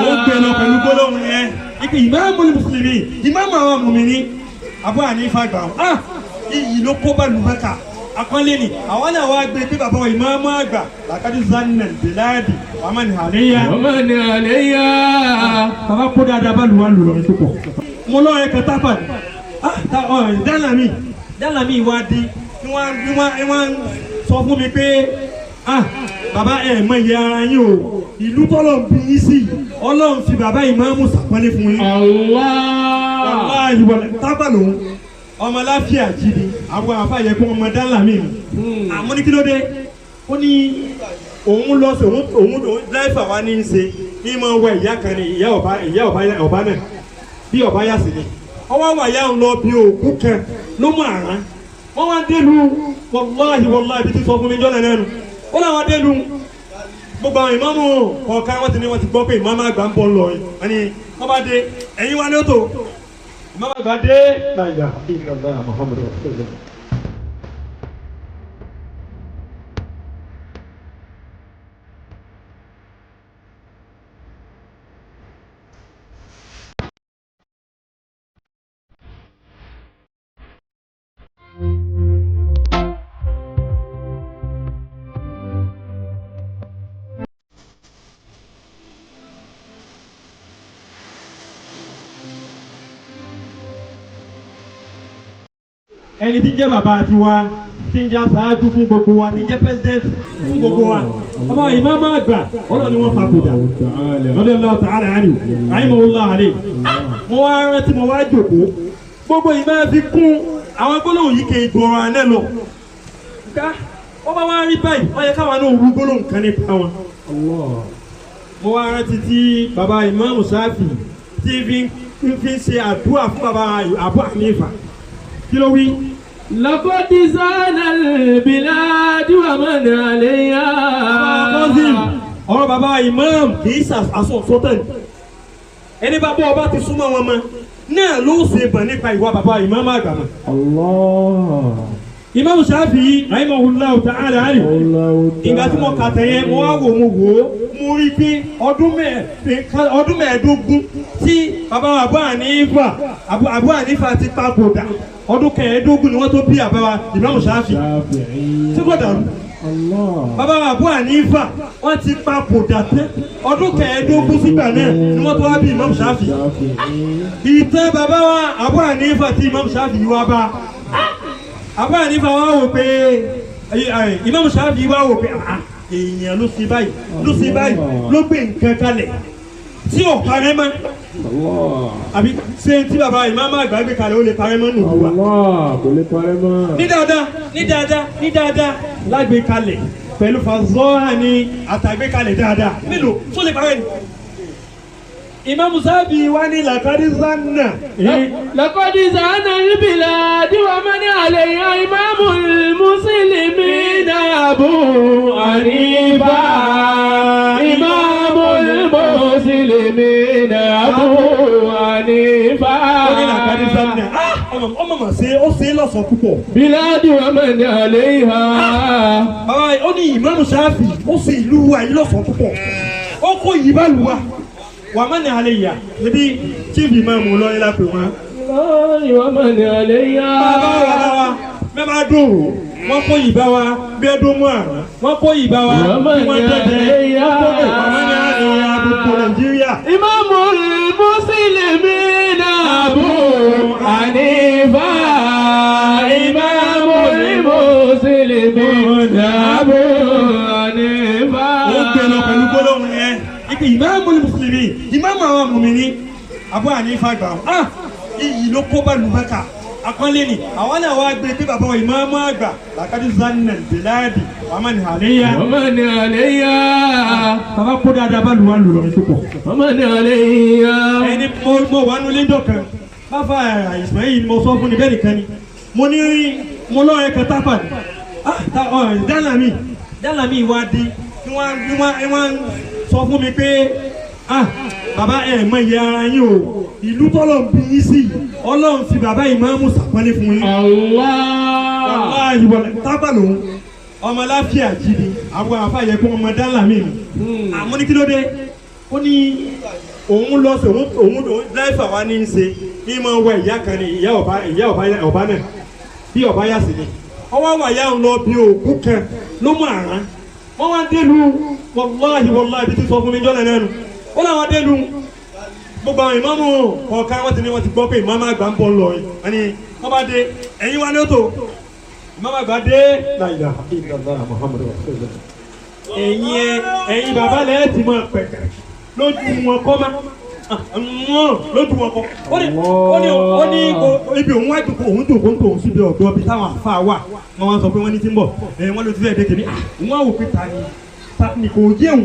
Ó gbé lọ pẹ̀lú gbólóhùn yẹn ipe ìmáàmù mùsùlùmí, ìmáàmù àwọn mùmíní Abu Hanifa gbà wọn. Ah, iyì ló kó bá lùmọ́kà akọ́lé ni àwọn náà wá gbé pé bàbá ìmáàmù àgbà làkàdé zanna biladi wàmán àléyà. ومن عليها. Bàbá kó dáadáa bá lù wá lù lọ́rin tó pọ̀. Mo lọ ẹ̀ kẹta pàdé. Ah, ta ọ dáná mi dáná mi wá di ni wọ́n sọ fún mi pé, ah, bàbá, ẹ̀ mọ iye ara yín o, ìlú tọ́lọ̀ ń bí yín sí, Ọlọ́run fi bàbá ìmáàmù sàpọ́nlé fún yín. Allah. Wàláhì wọlé tábà lòun ọmọ láfíà jíde àwọn àfàyẹ kó ọmọ dáná mi nù. Àmọ́ ní kí ló dé? Ó ní òun lọ sí òun dráìfà wa ní í ṣe ní mọ wọ ìyá kan ní ìyá ọba, ìyá ọba ọba náà bí ọba yà sí ni ọwọ́ wà yá òun lọ bí òkú kan ló mú àrán wọ́n wá délu. Wàláhì wàláhì, ibi tí sọ fún mi jọ́nà náà nù, ó láwọn délu gbogbo àwọn ìmáàmù kọ̀ọ̀kan, wọ́n ti ní wọ́n ti gbọ́ pé ìmáàmù àgbà ń bọ̀ lọ yìí. Wọ́n ní wọ́n bá dé, ẹ̀yin wa ní ó tó ìmáàmù àgbà dé. La ilaha illallah Muhammadu rasulullah. Ẹni tí ń jẹ́ bàbá tiwa, tí ń jẹ́ aṣáájú fún gbogbo wa, tí ń jẹ́ president fún gbogbo wa, ọmọ ìmáàmù àgbà, ọlọ́run ni wọ́n papòdà lọ́dọ̀ lọ́wọ́ tààrà àná àyìnbó àlè. Mo wá rántí, mo wá jòkó, gbogbo ìmáà fi kún àwọn gbólóhùn yìí kì í gbọ́rọ̀ àná lọ. Ká wọ́n bá wá rí báyìí, wọ́n yẹ káwọn náà wú gbólóhùn kan nípa wọn. Mo wá rántí tí bàbá ìmáàmù Sáfì tí fi ń ṣe àdúrà fún bàbá Abu Hanifa. Kí ló wí? لقد زان البلاد ومن عليها. Cousin, ọ̀rọ̀ bàbá imam kì í ṣàṣọ sọ́tẹ̀. Ẹni bá bọ́ ọba ti súnmọ́ wọn mọ́ náà ló ṣe bọ̀ nípa ìwà bàbá imam àgbà mọ́. Allah. Imam Shafi'i rahimahullahu ta'ala ali, ìgbà tí mo kà tẹ̀yẹ, mo wá wò, mo wò ó, mo rí pé ọdún 15 tí bàbá Abu Hanifa ti papòdà, ọdún 15 ni wọ́n tó bí bàbá Imam Shafi'i. Shafi'i. Tí kò dàrú? Allah. Bàbá Abu Hanifa, wọ́n ti papòdà tẹ́, ọdún 15 sígbà náà ni wọ́n tó wá bí Imam Shafi'i. Shafi'i. Ìtàn bàbá wa Abu Hanifa tí Imam Shafi'i wá bá Abu Hanifa wá wò pé Imam Shafi'i wá wò pé, ah, èèyàn ló ṣe báyìí, ló ṣe báyìí, ló gbé nǹkan kalẹ̀ tí ò parẹ́ mọ́. Allah. Àbí ṣé tí bàbá ìmáàmù àgbà gbé kalẹ̀, ó lè parẹ́ mọ́ nù wá? Allah kò lè parẹ́ mọ́. Ní dáadáa, ní dáadáa, ní dáadáa lágbé kalẹ̀ pẹ̀lú fàzọ́hà ní àtàgbé kalẹ̀ dáadáa mélòó tó lè parẹ́ ni. Imam Shafi'i wá ní làkàrí zanna. لقد زان البلاد ومن عليها إمام المسلمين أبو حنيفة، إمام المسلمين أبو حنيفة. Ó ní làkàrí zanna. Ah, ọmọ mà ṣe, ó ṣe é lọ́sọ̀ọ́ púpọ̀. بلاد ومن عليها. Bàbá, ó ní Imam Shafi'i ó ṣe ìlú wa yìí lọ́sọ̀ọ́ púpọ̀, ó kó yìí bá lù wá wà má ní alẹ́ yà níbi chief imam lọ́yìn lápè wọn. بلاد ومن عليها. Bàbá wa bá wa bẹ́ẹ̀ bá dòrò, wọ́n kó yìí bá wa bí ẹ dún mú àrùn, wọ́n kó yìí bá wa bí wọ́n dẹ́dẹ́, wọ́n kó wà má ní alẹ́ yà gbogbo Nàìjíríà. إمام المسلمين أبو حنيفة، إمام المسلمين أبو حنيفة. Ó gbé lọ pẹ̀lú gbólóhùn yẹn ipe ìmáàmù mùsùlùmí, ìmáàmù àwọn mùmíní Abu Hanifa gbà wọn. Ah, iyì ló kó bá lùmọ́kà akọ́lé ni àwọn náà wá gbé pé bàbá ìmáàmù àgbà làkàdé zanna biladi wàmán àléyà. ومن عليها. Bàbá kó dáadáa bá lù wá lù lọ́rin tó pọ̀. ومن عليها. Ẹni mo wà nulẹ̀ ńjọ kan báfa Ismail ni mo sọ fún ni bẹ́ẹ̀ nìkan ni mo ní mo lọ́ọ̀rẹ́ kan tápà ni. Ah, ta ọ dáná mi wá dé ni wọ́n sọ fún mi pé, ah, bàbá, ẹ̀ mọ iye ara yín o, ìlú tọ́lọ̀ ń bí yín sí, Ọlọ́run fi bàbá ìmáàmù sàpọ́nlé fún yín. Allah. Wàláhì wọlé tábà lòun ọmọ láfíà jíde àwọn àfàyẹ kó ọmọ dáná mi nù. Àmọ́ ní kí ló dé? Ó ní òun lọ sí òun òun dráìfà wa ní í ṣe ní máa wọ ìyá kan ní ìyá ọba ìyá ọba ọba náà bí ọba yà sí ni ọwọ́ wà yá ń lọ bí òkú kan ló mú àrán wọ́n wá délu wàláhì wàláhì bí tí sọ fún mi jọ́lẹ̀ náà nù ó láwọn délu gbogbo àwọn ìmáàmù kọ̀ọ̀kan wọ́n ti ní wọ́n ti gbọ́ pé ìmáàmù àgbà ń bọ̀ lọ yìí wọ́n ní wọ́n bá dé ẹ̀yin wá ní ó tó ìmáàmù àgbà dé la ilaha illallah Muhammadu rasulullah ẹ̀yin ẹ ẹ̀yin bàbá lẹ́ẹ̀ ti máa pẹ̀kẹ̀ lójú wọn kọ́ má lójú wọn kọ́ ó ní ó ní ó ní ibi òun wá jòkó òun jòkó ń tòun síbi ọ̀dọ́ bí táwọn àfa wà wọ́n wá sọ pé wọ́n ní tí ń bọ̀ ẹ̀ wọ́n ló ti fẹ́ẹ̀ dé kìíní òun á wò pé ta ni ta ni kò yé òun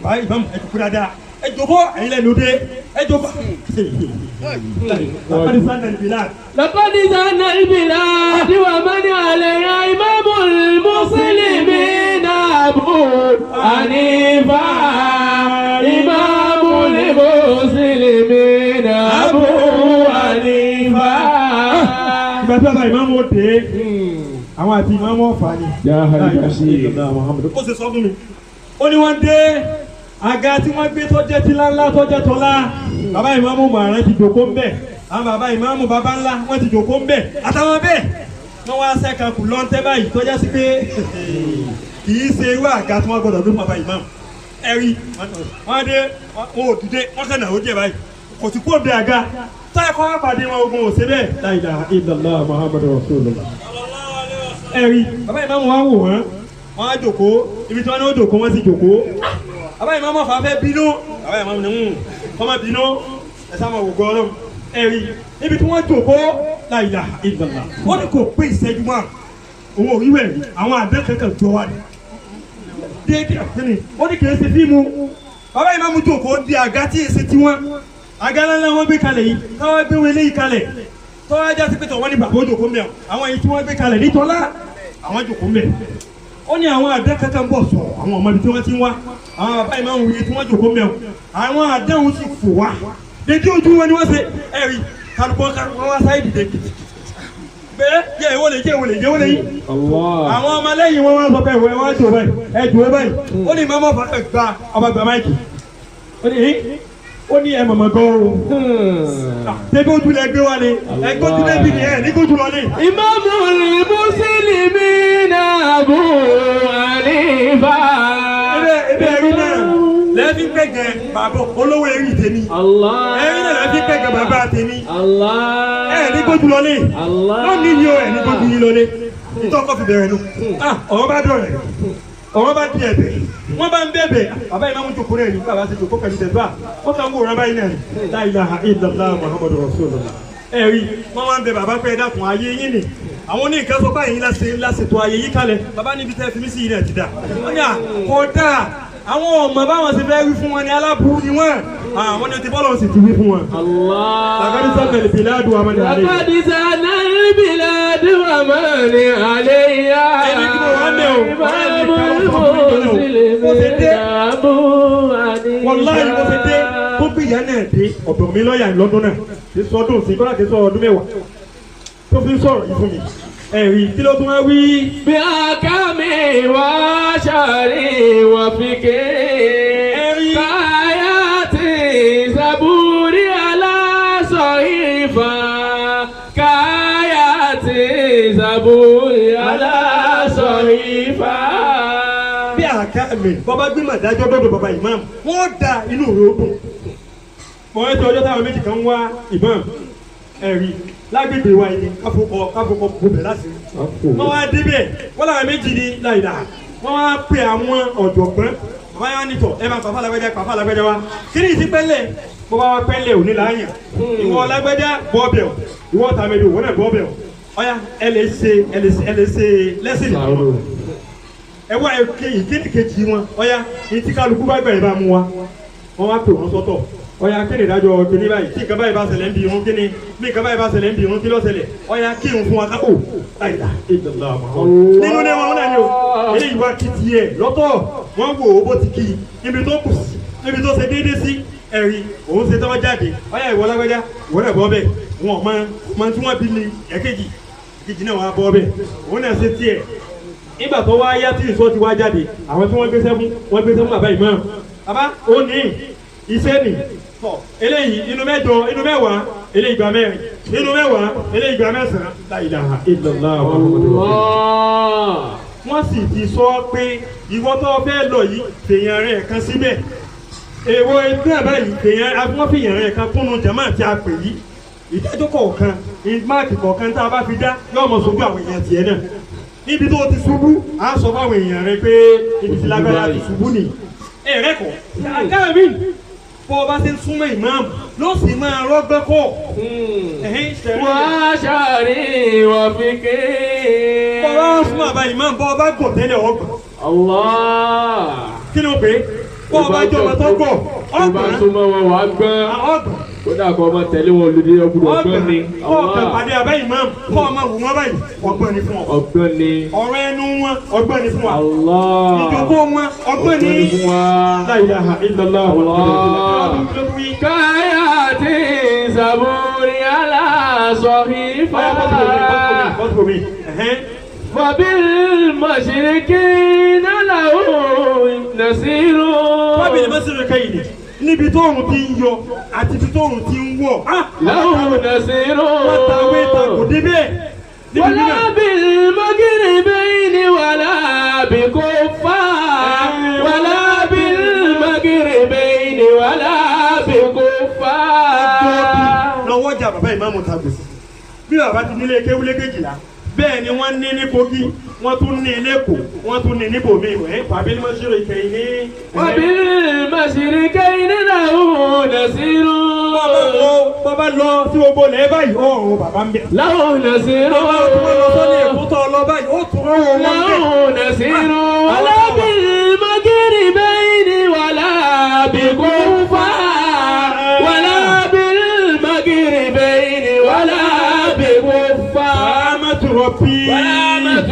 bàbá ìbámu ẹ jòkó dáadáa ẹ jòkó ẹ̀yin lẹ́nu dé ẹ jòkó. لقد زان البلاد ومن عليها إمام المسلمين أبو حنيفة إمام المسلمين أبو حنيفة Ìgbà tí bàbá ìmáàmù ó dé àwọn àti ìmáàmù ọ̀fà ni. Ó ṣe sọ fún mi. Ó ní wọ́n dé àga tí wọ́n gbé tó jẹ́ tí ńláńlá tó jẹ́ tọ́lá. Bàbá ìmáàmù màrán ti jòkó ń bẹ̀. Àwọn bàbá ìmáàmù bàbá ńlá wọ́n ti jòkó ń bẹ̀. Àtàwọn bẹ́ẹ̀ wọ́n wá sẹ́ka kù lọ́ntẹ́ báyìí tó jẹ́ sí pé kì í ṣe irú àga tí wọ́n gbọ́dọ̀ gbé fún bàbá ìmáàmù. Ẹ rí wọ́n dé wọn ò dìde wọ́n kàn náà ó jẹ báyìí. Kò sí kúrò bí àga. Táyà kọ́ wá pàdé wọn ogun ò ṣe bẹ́ẹ̀. La ilaha illallah Muhammadu Rasulullah. Ẹ̀rí bàbá ìmáàmù wa wò wọ́n wọ́n á jòkó ibi tí wọ́n ní ó jòkó wọ́n sì jòkó. Bàbá ìmáàmù ọ̀fà fẹ́ bínú bàbá ìmáàmù ní kọ́ má bínú ẹ sá máa wò gbọ́ ọlọ́run. Ẹ̀rí ibi tí wọ́n jòkó la ilaha illallah ó ní kò pé ìṣẹ́jú márùn òun ò rí wẹ̀ rí àwọn àdé kankan jọ wá ní. Déédéé àfẹ́ni ó ní kì í ṣe fíìmù bàbá ìmáàmù jòkó di àga tí èsì tiwọn àga ńláńlá wọn gbé kalẹ̀ yìí káwá gbé wọn eléyìí kalẹ̀ tọ́wá já sí pé tọ̀ wọ́n ní bàbá òjòkó mẹ́ o àwọn èyí tí wọ́n gbé kalẹ̀ nítọ́lá àwọn jòkó mẹ́ ó ní àwọn àdá kankan bọ̀ sọ àwọn ọmọ ibi tí wọ́n ti ń wá àwọn bàbá yìí máa ń wuye tí wọ́n jòkó mẹ́ o àwọn àdáhùn sì fò wá dédé ojú wọn ni wọ́n ṣe ẹ̀rí kálukọ́ wọn wá sáyé dìde kìtìkìtì bẹ́ẹ̀ yẹ ìwọ lè jẹ́ ìwọ lè jẹ́ ìwọ lè yí àwọn ọmọlẹ́yìn wọn wá sọ pé ìwọ ẹ wá jò báyìí ẹ jò báyìí ó ní mọ́mọ́ fà gba ọba gba máìkì ó ní ó ní ẹ mọ̀mọ́ gan o tẹ́bí ojú lẹ gbé wá ni ẹ gbójú débi ni ẹ ní gbójú lọ ni. إمام المسلمين أبو حنيفة ebe ebe ẹ̀rí náà lẹ́ẹ̀fi pẹ̀gẹ́ bàbá olówó ẹ̀rí tèmi الله ẹ̀rí náà lẹ́ẹ̀fi pẹ̀gẹ́ bàbá tèmi الله ẹ ní gbójú lọ ni Allah. lónìí ni o ẹ ní gbójú yín lọ ni ìtọ́kọ̀ fi bẹ̀rẹ̀ nu ọ̀rọ̀ bá dọ̀rẹ̀ ọ̀rọ̀ bá di ẹ̀bẹ̀ wọ́n bá ń bẹ̀bẹ̀ bàbá ìmáàmù jòkó rẹ̀ ní bàbá ṣe jòkó pẹ̀lú tẹ̀síwá wọ́n kàn ń wòran báyìí náà ní la ilaha illallah muhammadu rasulullah ẹ̀rí wọ́n wá ń bẹ bàbá pé ẹ dákun ayé yín ni àwọn oníkan sọ báyìí lásètò ayé yìí kalẹ̀ bàbá níbi tẹ́ fi mí sí yìí náà ti dà wọ́n ní à kò dáa àwọn ọmọ báwọn ṣe fẹ́ wí fún wọn ni aláburú ni wọ́n àwọn ni ti bọ́lọ̀ sì ti wí fún wọn. الله làkàdé sábẹ̀lì bìládùn amadi àlẹ́ لقد زان البلاد ومن عليها Ẹni tí mo wá mẹ́ o, إمام mo ṣe dé. المسلمين أبو حنيفة wàláyé mo fi dé tó gbé ìyá náà dé ọ̀dọ̀ mi lọ́ọ̀yà lọ́dún náà kì í sọdún sí kọ́lá kì í sọ ọdún mẹ́wàá tó fi ń sọ̀rọ̀ yìí fún mi ẹ̀rí kí ló tún wá wí. بأحكامي وشرعي وفقهي كآياتي زبوري على صحيفة كآياتي زبوري على صحيفة bí àká mi bàbá gbé màdájọ́ dọ́dọ̀ bàbá ìmáàmù wọ́n da inú rẹ̀ ó dùn. mo rántí ọjọ́ táwọn méjì kan ń wá ìmáàmù ẹ̀rí lágbègbè wa yìí káfọkọ káfọkọ gbọbẹ̀ láti rí. wọ́n wá débẹ̀ wọ́n làwọn méjì ní láìda wọ́n wá pe àwọn ọ̀jọ̀gbọ́n bàbá yẹn wá nìtọ̀ ẹ máa pàfà lágbẹ́já pàfà lágbẹ́já wa kí ni ìsín pẹ́lẹ̀ bó bá wá pẹ́lẹ̀ òní láàyàn ìwọ lágbẹ́já bọ́ọ̀bẹ̀ ọ̀ ìwọ tàmẹ́lì òwò náà bọ́ọ̀bẹ̀ ọ̀ ọ̀yá ẹ lè ṣe ẹ lè ṣe ẹ lè ṣe lẹ́sìn ẹ wá eke ìkíni kejì wọn ọ̀yá ní tí kálukú bá gbà yìí bá mú wa wọ́n wá pè wọ́n sọ́tọ̀ ọ̀yá kí ni ìdájọ́ kíní báyìí tí nǹkan báyìí bá ṣẹlẹ̀ ń bí irun kíni bí nǹkan báyìí bá ṣẹlẹ̀ ń bí irun kí ló ṣẹlẹ̀ ọ̀yá kí irun fún wa ká ó láìda ìdàlá nínú ní wọn náà ni o eléyìí wá kí tiẹ̀ lọ́tọ̀ wọ́n wò ó bó ti kí ibi tó kù sí ibi tó ṣe déédéé sí ẹ̀rí òun ṣe tọ́wọ́ jáde ọ̀yá ìwọ lágbájá ìwọ náà bọ́ bẹ́ẹ̀ wọn mọ mọ tí wọ́n bí ní ẹ̀kejì ẹ̀kejì náà wọ́n á bọ́ bẹ́ẹ̀ òun náà ṣe tiẹ̀ nígbà tó wá yá tí ìṣó ti wá jáde àwọn tí wọ́n gbéṣẹ́ fún wọ́n gbéṣẹ́ fún bàbá ìmáàmù Bàbá ó ní iṣẹ́ nì tọ̀ eléyìí inú mẹ́jọ, inú 10, eléyìí gba 4, inú 10, eléyìí gba 9. La ilaha illallah. Allah. Wọ́n sì ti sọ pé ìwọ tó fẹ́ lọ yìí, fèèyàn rẹ̀ kan síbẹ̀. Èèwọ̀ ẹgbẹ́ báyìí, fèèyàn wọ́n fèèyàn rẹ̀ kan kúnnú jàmáà tí a pè yìí. Ìdájọ́ kọ̀ọ̀kan, máàkì kọ̀ọ̀kan tá a bá fi dá yóò mọ̀ sójú àwọn èèyàn tiẹ̀ náà. Níbi tó ti ṣubú, à ń sọ fáwọn èèyàn rẹ pé ibi tí lágbára ti ṣubú nì. Ẹ̀rẹ́ kọ̀ àgáà mi, bọ́ ọ bá ṣe ń súnmọ́ ìmáàmù ló sì máa rọ́gbẹ́ kọ́. Ẹ̀hìn ṣẹ̀rí. وشعري وفكري. Bọ́ ọ bá súnmọ́ àbá ìmáàmù, bọ́ ọ bá gọ̀ tẹ́lẹ̀, ọgbọ̀n. Allah. Kí ni o pè é? Bọ́ ọ bá jọ ọmọ tó gọ̀, Tó bá ọgbọ̀n. súnmọ́ wọn, wàá gbọ́n. Ọgbọ̀n. Kódà kọ́ ọmọ tẹ̀lé wọn olùdí, ọgbọ́n ọgbọ́n ni. Kọ́ ọ̀kan pàdé àbá ìmáàmù, kọ́ ọmọ wù wọ́n báyìí, ọgbọ́n ni fún ọ. Ọgbọ́n ni. Ọ̀rọ̀ ẹnu wọn, ọgbọ́n ni fún wa. Allah. Ìjókòó wọn, ọgbọ́n ni. Ọgbọ́n ni fún wa. La ilaha illallah. Allah. كآيات الزبور على صحيفة. وبالمشرقين له نصير. Wábìlì mọ́sílẹ̀ kẹ́yìn ni níbi tóòrùn ti ń yọ àti ibi tóòrùn ti ń wọ̀. له نصير. Wọ́n ta wé ta kò débẹ̀. Níbi ولا náà. بالمغربين ولا بكفار، ولا بالمغربين ولا بكفار. Lọ́wọ́ jà bàbá ìmáàmù tàgbè. Bí bàbá ti nílé kéwúlé 12, bẹ́ẹ̀ ni wọ́n ní ní Kogi, wọ́n tún ní lẹ́kọ̀ọ́, wọ́n tún ní níbòmí ẹ̀ wábìlì mọ́sílẹ̀ kẹ́yìn ní. وبالمشرقين له نصير. Bàbá lọ sí gbogbo lẹ́ẹ̀ báyìí, ọ̀run bàbá ń bẹ̀. له نصير. Bàbá tó lọ sọ́ni Èkó tó lọ báyìí, ó tún rọrùn wọn bẹ̀. له نصير، ولا بالمغربين ولا بكفار، ولا بالمغربين ولا بكفار. Sàlámàtù rọ̀bì. ورحمة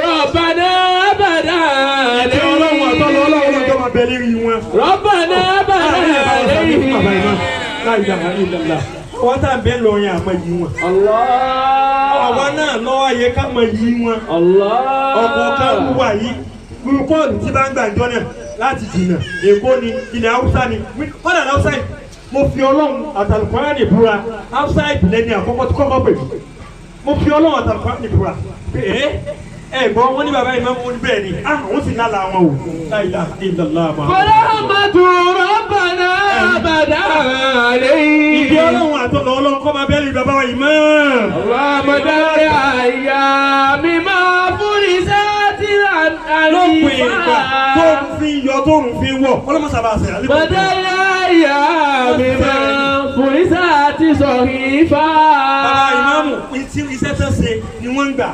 ربنا أبدا. Ìjẹ́ Ọlọ́run àtọ́lọ́ Ọlọ́run lọ́jọ́ máa bẹ lérí wọn. ربنا أبدا عليه. La ilaha illallah. Wọ́n tá à ń bẹ́ lọ yẹn, àmọ́ yìí wọn. الله. Àwa náà lọ́wọ́ ayé ká mọ yìí wọn. الله. Ọkọ̀ kan wà yìí. Kọ́ọ̀lù tí bá ń gbà jọ náà láti jìnnà. Èkó ni, ilẹ̀ Haúsá ni. Kọ́dà Haúsá yìí, mo fi Ọlọ́run àtàlùkọ́rá ní búra. Haúsá ìbílẹ̀ ni àkọ́kọ́ tí kọ́kọ́ pè mí. Mo fi Ọlọ́run àtàlùkọ́rá ní búra. Pé ẹ ẹ gbọ́, wọ́n ní bàbá ìmáàmù, wọn ní bẹ́ẹ̀ ni. Ah, wọ́n sì lálàá wọn o. La ilaha illallah. ورحمة ربنا أبدا عليه. Ìdí Ọlọ́run àtọ̀lọ́ Ọlọ́run kọ́ máa bẹ́ẹ̀ lè bàbá wa ìmáàmù. اللهم دار أيام ما فرزت. Lópin ìgbà tóòrùn fi ń yọ, tóòrùn fi ń wọ̀, ọlọ́mọ sábà ṣe àlékún. بدل أيام ما فرزت صحيفة. Bàbá ìmáàmù, tí iṣẹ́ tó ṣe ni wọ́n ń gbà.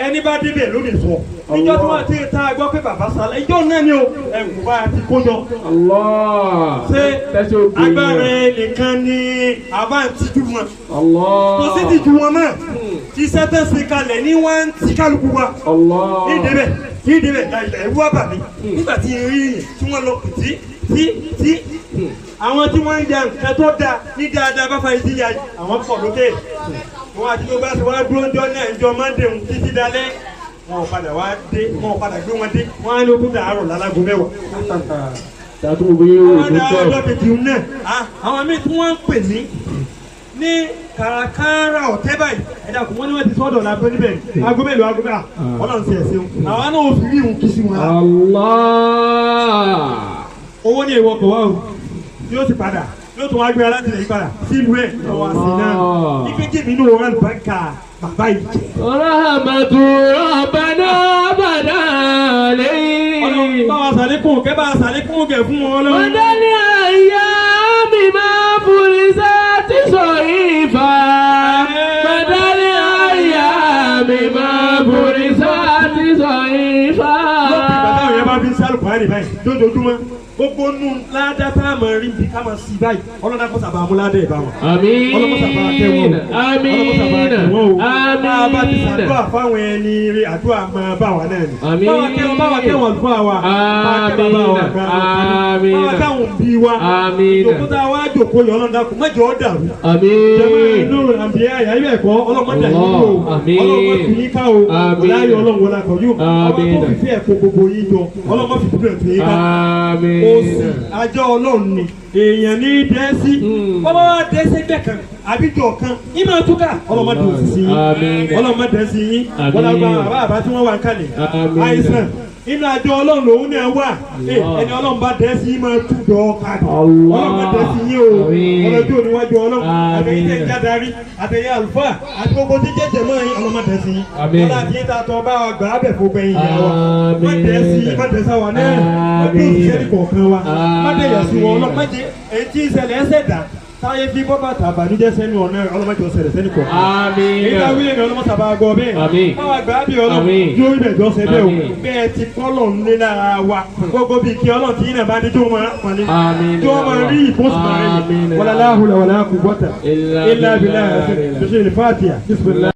Ẹni bá débẹ̀ ló lè sọ. Níjọ́ tí wọ́n ti ta gbọ́ pé bàbá sálẹ̀, ìjọ náà ni o, ẹ̀wù bá ti kó jọ. Allah. Ṣé Tẹ́sí ògbó. agbára ẹnìkan ni àbá ń tijú wọn? Allah. Kò sí tijú wọn mọ́. Iṣẹ́ tó ṣe kalẹ̀ ní wọ́n ń ti kálukú wa. Allah. Ní ìdébẹ̀, ní ìdébẹ̀, ẹ̀wù wá bà mí nígbà tí n rí yìí tí wọ́n lọ tí tí tí àwọn tí wọ́n ń ya nǹkan tó dáa ní dáadáa bá fa ìdí ya, àwọn pọ̀ lókè wọn àti gbogbo àti wọn dúró ńjọ náà, ńjọ mọ́ndé ń títí dalẹ́, wọn ò padà wá dé, wọn ò padà gbé wọn dé. Wọn á ní okùn dàárọ̀ lálágo 10. Tàtú gbogbo yóò Wọn tó dá tọ̀. ọjọ́ kejì náà. Àwọn míì tí wọ́n ń pè ní kàràkàrà ọ̀tẹ́ báyìí, ẹ̀dá kò wọ́n ní wọ́n ti sọ́dọ̀ lágbo níbẹ̀. Aago mélòó? Aago mélòó? Ọlọ́run ti ẹ̀ ṣeun, àwọn náà ò fi rí ìhun kí sí wọn. Allah. Owó ní ìwọ kò wá o, yóò ti padà, yóò tún wá gbé alátìlẹyìn padà sílùú ẹ̀ lọ́wọ́ àti náà ike jèmi inú wọn àlùbáríkà bàbá yìí jẹ. رحمة ربنا بدا Ọlọ́run عليه. bá wa sàlékún kẹ́, bá wa sàlékún kẹ́ fún wọn lọ́wọ́. بدل أيام ما فرزت صحيفة، بدل أيام ما فرزت صحيفة. Lópin ìgbà táwọn yẹn bá fi ń sálùkù àárẹ̀ báyìí lójoojúmọ́. Gbogbo nù ládàá tá a máa rí bí ká máa sí báyìí, ọlọ́dà kó sábà mú ládàá ẹ̀ bá wọn. Ọlọ́mọ sábà kẹ́ wọn o. Ọlọ́mọ sábà kẹ́ wọn o. Àmín. Bá a bá ti ṣàdúrà fáwọn ẹni rí, àdúrà máa bá wa náà ni. Àmín. Báwa kẹ́ wọn, báwa kẹ́ wọn àlùfáà wa. Báwa kẹ́ bàbá wa gbà. Àmín. Báwa káwọn bí wa. Àmín. Ìjòkó tá a wá jòkó yọ, ọlọ́dà kò má jọ ọ́ dàrú. Jẹ́mọ́ Àmín. inú àbí àyà ibẹ̀ ẹ̀kọ́ ọlọ́mọdé yìí o. Àmín. Ọlọ́mọ fi yín ká o. Àmín. Ọláyọ̀ ọlọ́run wọlé akọ̀yọ́. Ọba tó Àmín. fi fẹ́ ẹ̀kọ́ gbogbo yín jọ, ọlọ́mọ fi kúrò ẹ̀tọ́ yín ká. Àmín. Òsì àjọ ọlọ́run ni èèyàn ní dẹ́sí. Bọ́bá wa dẹ́sí gbẹ̀ kan àbíjọ kan ìmọ̀ túkà, ọlọ́mọdé òsì sí yín. Àmín. Ọlọ́mọdé sí yín. Àmín. Wọ́n lágbá bàbá àbá tí wọ́n wà ń kalẹ̀. Àmín. Àìsàn inú àjọ ọlọ́run lòun náà wà. Allah. Ẹni ọlọ́run bá dẹ́sí máa túbọ̀ kadì. Allah. Ọlọ́mọdé sí yín o. Àmín. Ọlọ́jọ́ oníwájú ọlọ́run. Àmín. Àtẹ̀yìn tẹ̀ ń jádarí, àtẹ̀yìn àlùfáà àti gbogbo tí jẹ́jẹ́ mọ́ yín, ọlọ́mọdé sí yín. Àmín. Wọ́n láti yín ta tọ́ bá wa gbà á bẹ̀ fún gbẹ̀yìn ìyá wa. Àmín. Má dẹ́ sí, má dẹ́ sáwa náà. Má dẹ́ òṣìṣẹ́ ní kọ̀ọ̀kan wa. Má dẹ́ yà sí wọn. Àmín. Ọlọ́mọdé èyí tí ìṣẹ̀lẹ̀ ẹsẹ̀ dà táyé fi bọ́ bàtà àbànújẹ́ sẹ́nu ọ̀nà, ọlọ́mọdé ọ̀sẹ̀lẹ̀ sẹ́ni kọ̀ọ̀kan. Àmín. Èyí tá a wílé ni ọlọ́mọ sábà gbọ́ bẹ́ẹ̀. Àmín. Báwa gbà á bí ọlọ́run Àmín. yóò rí bẹ̀ jọ́ sẹ́ bẹ́ẹ̀ o. Àmín. Bẹ́ẹ̀ ti kọ́lọ̀ ń lé lára wa. Gbogbo bíi kí ọlọ́run tí yín náà bá ní jó máa pọnlé. Àmín. Jó máa rí ìfọ́sùn rẹ̀ Àmín. yìí. Wala la hawla wala quwwata Illa illa billah. billah. Bismillah. Bismillah.